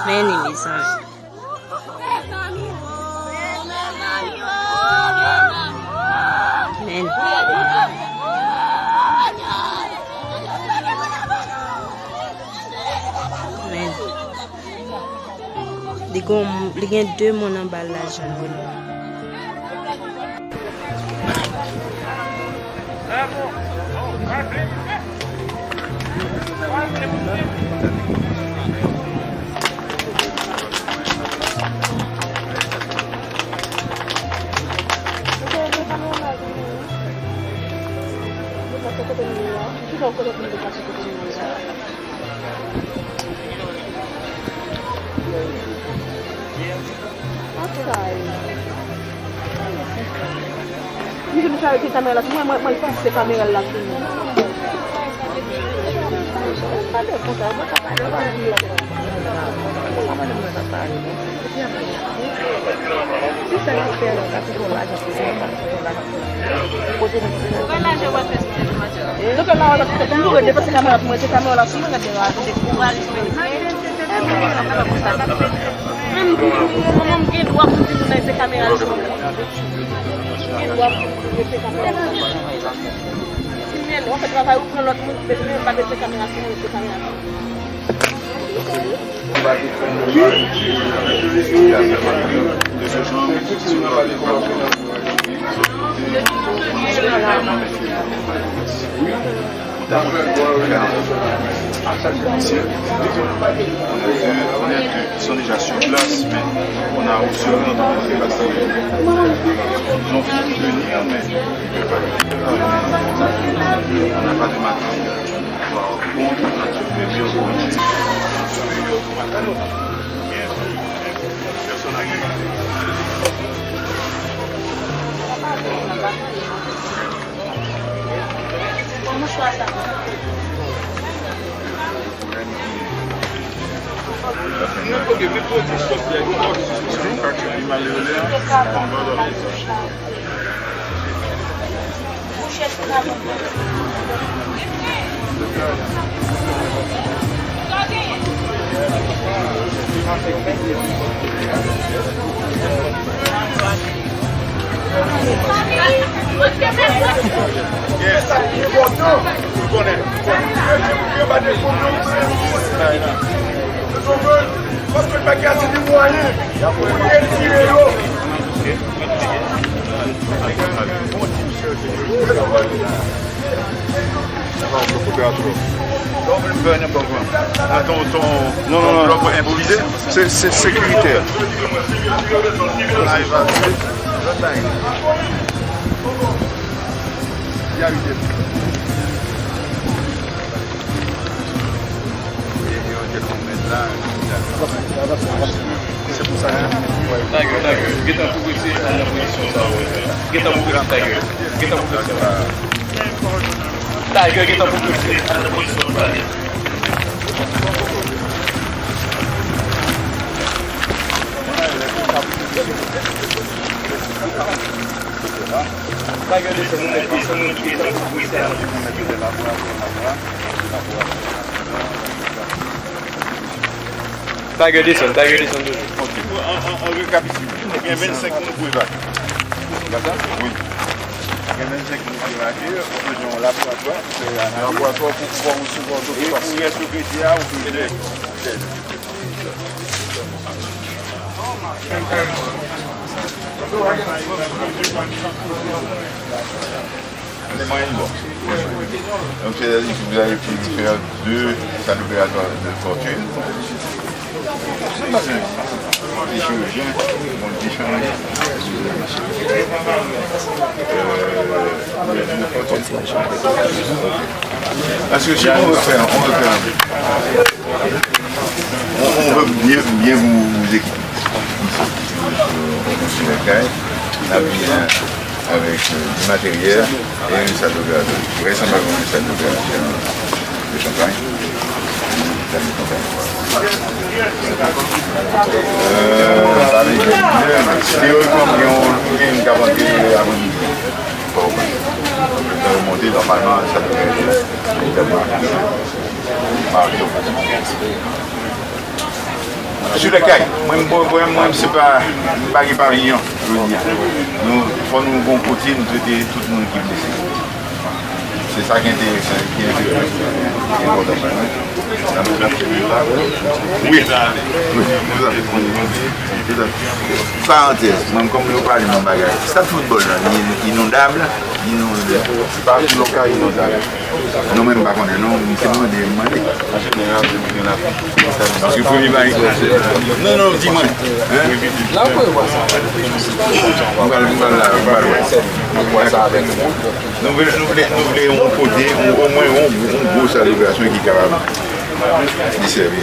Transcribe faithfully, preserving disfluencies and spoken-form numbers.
Men li, mezanmi. Men. Men. Li gon, li gen de moun anba l la, Jean Reno. Misye, misye arete kamera la sou mwen, mwen, mwen pase kamera la sou mwen. Pale konsa, mwen ka pale, mwen ka pale. Mwen ka pale, mwen ka pale. Ki sa y ap fè la, ka pi bon lajan pou se pa pi bon lajan. Kote nou. Mwen lajan w ap fè sou tèt mwen. Doktè la, w ap fè, nou ret depanse kamera pou mwen, se kamera la sou mwen, gade la, gade. Menm pou, pou, pou, pou, m gen dwa pou m di moun nan se kamera l sou mwen. M gen dwa pou m di se kamera l sou mwen. Si men w ap fè travay, ou pran lòt moun, men m pa bezwen kamera sou mwen, se kamera sou mwen. On a deux, on a deux qui sont déjà sur place, mais on a aussi un autre qui est passé. Ils ont voulu venir, mais on n'a pas de matériel. Non, non, non. Se, se sekiritè. Tiger, Tiger, gentan pwogrese al nan pozisyon sa a. Gentan pwogrese, Tiger. Gentan pwogrese. Tiger, gentan pwogrese al nan pozisyon sa a. Tiger, desann, desann, desann, desann. Tiger, desann, Tiger, desann toujou. An, an, an rekapitile, gen vennsenk moun pou evakye. Wi. Gen vennsenk moun pou evakye, ou bezwen yon laboratwa pou fè analiz. Laboratwa pou, pou resevwa otopsi. E pou rès yo te di a, ou bezwen. Donk, sètadi ke vous avez pu faire deux cas opératoires de fortune. Des chirurgiens, bon, différents. Euh, Est-ce que si on veut faire, on veut faire, on, on veut bien, bien vous, vous équiper. On a bien Avec euh, du matériel et une salle d'opération. Vraisemblablement une salle d'opération de champagne. Euh, avec une théoriquement, il y a une quarantaine avant midi. Bon, ben, on peut monter normalement, ça devrait être évidemment. Sou lakay, mwen, mwen, mwen, mwen, se pa, m pa gen paviyon, jodi a. Nou, fò nou gon kote nou trete tout moun ki blese. Se sa ki enteresan, ki enteresan, ki enpòtan pou mwen. Wi. Wi. Parantèz, mwen, kòm yo pale nan bagay, stad foutbòl la, li inondab, li inondab. Se pa yon ka inondab. Nou menm pa konnen non, m te mande, m mande. Paske premye bagay. Non, non, di mwen. Hein? Mwen pral, mwen pral la, mwen pral wè. Nou vle, nou vle, nou vle yon kote, yon, omwen yon, yon gwo sal operasyon ki kapab desèvi.